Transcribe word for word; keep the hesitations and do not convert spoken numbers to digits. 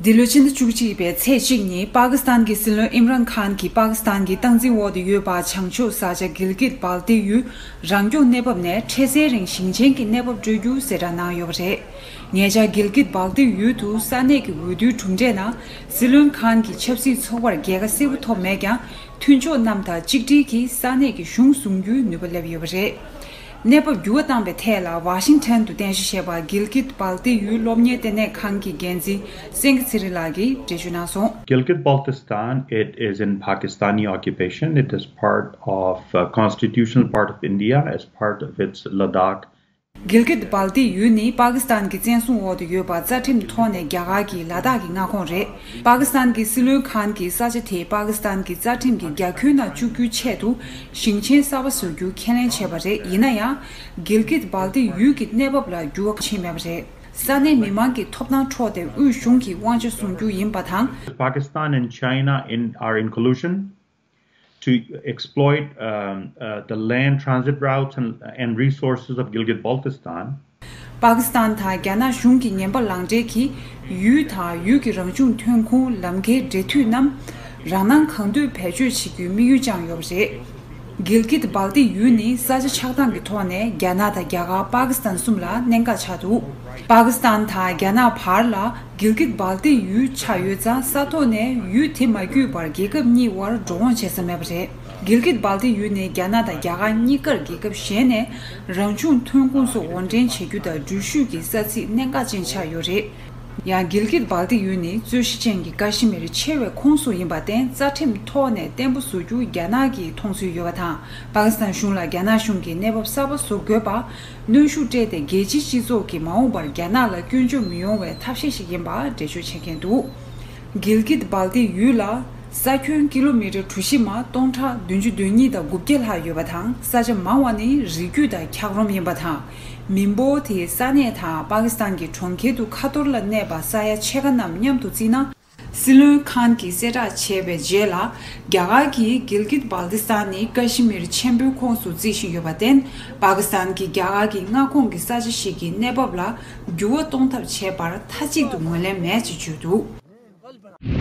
འདི་ལོའི་ཕྱི་ཟླ་བཅུ་གཅིག་པའི་ཚེས་གཅིག་ཉིན་པ་ཀི་སི་ཐན་གྱི་སྲིད་བློན་ཨིམ་རན་ཁཱན་གྱིས་པ་ཀི་སི་ཐན་གྱི་སྟངས་འཛིན་འོག་ཏུ་ཡོད་པ་བྱང་ཕྱོགས་ས་ཆ་གིལ་གིད་སྦལ་ཏི་ཡུལ་རང་སྐྱོང་གནས་བབ་ནས་འཕྲལ་སེལ་རིང་ཞིང་ཆེན་གྱི་གནས་བབ་སྤྲོད་རྒྱུ་གསལ་བསྒྲགས་གནང་ཡོད་པ་རེད། ཉེ་ཆར་གིལ་གིད་སྦལ་ཏི་ཡུལ་དུ་ས་གནས་ཀྱི་འོས་བསྡུའི་གྲུབ་འབྲས་ནང་སྲིད་བློན་ཁཱན་གྱི་ཆབ་སྲིད་ཚོགས་པར་རྒྱལ་ཁ་གསལ་པོ་ཐོབ་མེད་ཀྱང་མཐུན་ཕྱོགས་རྣམས་དང་གཅིག་སྒྲིལ་གྱིས་ས་གནས་ཀྱི་གཞུང་བཟུང་རྒྱུའི་ནུས་པ་སླེབས་ཡོད་པ་རེད། གནས་བབ་འགྱུར་བ་བཏང་བའི་ཐད་ལ་ཝ་ཤིང་ཊོན་དུ་རྟེན་གཞི་བྱས་པ་གིལ་གིད་སྦལ་ཏི་ཡུལ་སློབ་གཉེར་ལྟེ་གནས་ཁང་གི་འགན་འཛིན་སེང་གེ་ཚེ་རིང་ལགས་ཀྱིས་འགྲེལ་བརྗོད་གནང་སོང་། Gilgit Baltistan, it is in Pakistani occupation. It is part of, uh, constitutional part of India as part of its Ladakh. གིལ་གིད་སྦལ་ཏི་ཡུལ་ནི་པ་ཀི་སི་ཐན་གྱི་བཙན་བཟུང་འོག་ཏུ་ཡོད་པ་རྩ་ཁྲིམས་ཐོག་ནས་རྒྱ་གར་གྱི་ལ་དྭགས་ཀྱི་མངའ་ཁོངས་རེད། པ་ཀི་སི་ཐན་གྱི་སྲིད་བློན་ཁཱན་གྱིས་ས་ཆ་དེ་པ་ཀི་སི་ཐན་གྱི་རྩ་ཁྲིམས་ཀྱི་རྒྱ་ཁྱོན་ནང་བཅུག་རྒྱུའི་ཆེད་དུ་ཞིང་ཆེན་གསར་པ་བཟོ་རྒྱུ་ཁས་ལེན་བྱས་པ་རེད། ཡིན་ན་ཡང་། གིལ་གིད་སྦལ་ཏི་ཡུལ་གྱི་གནས་བབ་ལ་འགྱུར་བ་ཕྱིན་མེད་པ་རེད། ས་གནས་མི་མང་གི་ཐོབ་ཐང་འཕྲོག་སྟེ་དབུས་གཞུང་གི་དབང་ཆ་བཟུང་རྒྱུ་ཡིན་པ་དང་། Pakistan and China in, are in collusion to exploit, um, uh, the land transit routes and, and resources of Gilgit-Baltistan. པ་ཀི་སི་ཐན་དང་རྒྱ་ནག་གཞུང་གི་ངན་པ་ལག་འབྲེལ་གྱིས་ཡུལ་དང་ཡུལ་གྱི་རང་བྱུང་ཐོན་ཁུངས། ལམ་ཁའི་འབྲེལ་མཐུད་རྣམས་རང་སྣང་གང་འདོད་བེད་སྤྱོད་བྱེད་རྒྱུའི་དམིགས་ཡུལ་བཅངས་ཡོད་པ་རེད། གིལ་གིད་སྦལ་ཏི་ཡུལ་ནི་ས་ཆ་ཆགས་སྟངས་ཀྱི་ཐོག་ནས་རྒྱ་ནག་དང་རྒྱ་གར། པ་ཀི་སི་ཐན་གསུམ་ལ་གནད་འགག་ཆགས་འདུག་པ་ཀི་སི་ཐན་དང་རྒྱ་ནག་བར་ལ་གིལ་གིད་སྦལ་ཏི་ཡུལ་ཆགས་ཡོད་ཙང་ས་ཐོག་ནས་ཡུལ་དེ་མ་བརྒྱུད་པར་རྒྱལ་ཁབ་གཉིས་དབར་འགྲོ་འོང་བྱེད་ས་མེད་པ་རེད། གིལ་གིད་སྦལ་ཏི་ཡུལ་ནི་རྒྱ་ནག་དང་རྒྱ་གར་གཉིས་ཀར་རྒྱལ་ཁབ་གཞན་ནས་རང་བྱུང་ཐོན་ཁུངས་སོགས་དབོར་འདྲེན་བྱེད་རྒྱུ་དང་འགྲུལ་བཞུད་ཀྱི་ས་ཚིགས་གནད་འགག་ཅན་ཆགས་ཡོད་རེད། ཡང་གིལ་གིད་སྦལ་ཏི་ཡུལ་ནི་རྩོད་གཞི་ཅན་གྱི་ཀ་ཤི་མིར་ཆེ་བའི་ཁོངས་སུ་ཡིན་པར་བརྟེན་རྩ་ཁྲིམས་ཐོག་ནས་བརྟན་པོ་བཟོ་རྒྱུ་རྒྱ་ནག་གིས་མཐོང་ཚུལ་ཡོད་པ་དང་། པ་ཀི་སི་ཐན་གཞུང་ལ་རྒྱ་ནག་གཞུང་གིས་གནས་བབ་གསར་པ་བཟོ་དགོས་པ། གནོན་ཤུགས་སྤྲད་དེ་རྒྱལ་སྤྱིའི་སྤྱི་ཚོགས་ཀྱིས་མ་འོངས་པར་རྒྱ་ནག་ལ་སྐྱོན་བརྗོད་མི་ཡོང་བའི་ཐབས་ཤེས་ཤིག་ཡིན་པ་འགྲེལ་བརྗོད་བྱེད་མཁན་འདུག་གིལ་གིད་སྦལ་ཏི་ཡུལ་ལ་ས་ཁྱོན་ཀི་ལོ་མི་ཊར་གྲུ་བཞི་མ་སྟོང་ཕྲག་བདུན་ཅུ་དོན་གཉིས་དང་དགུ་བརྒྱ་ལྷག་ཡོད་པ་དང་། ས་ཆ་མང་བ་ནི་རི་རྒྱུད་དང་འཁྱགས་རོམ་ཡིན་པ་དང་། མི་འབོར་དེའི་ས་གནས་དང་པ་ཀི་སི་ཐན་གྱི་གྲོང་ཁྱེར་དུ་ཁ་ཐོར་ལ་གནས་པ་ས་ཡ་ཕྱེད་ཀ་རྣམས་མཉམ་དུ་བརྩིས་ན། སྲིད་བློན་ཁཱན་གྱིས་གསལ་བསྒྲགས་བྱས་པའི་རྗེས་ལ། རྒྱ་གར་གྱིས་གིལ་གིད་སྦལ་ཏི་སི་ཐན་ནི་ཀ་ཤི་མིར་ཆེན་པོའི་ཁོངས་སུ་བརྩི་བཞིན་ཡོད་པར་བརྟེན། པ་ཀི་སི་ཐན་གྱིས་རྒྱ་གར་གྱི་མངའ་ཁོངས་ཀྱི་ས་ཆ་ཞིག་གི་གནས་བབ་ལ་འགྱུར་བ་གཏོང་ཐབས་བྱས་པར་མཐའ་གཅིག་ཏུ་ངོས་ལེན་མེད་ཅེས་བརྗོད་འདུག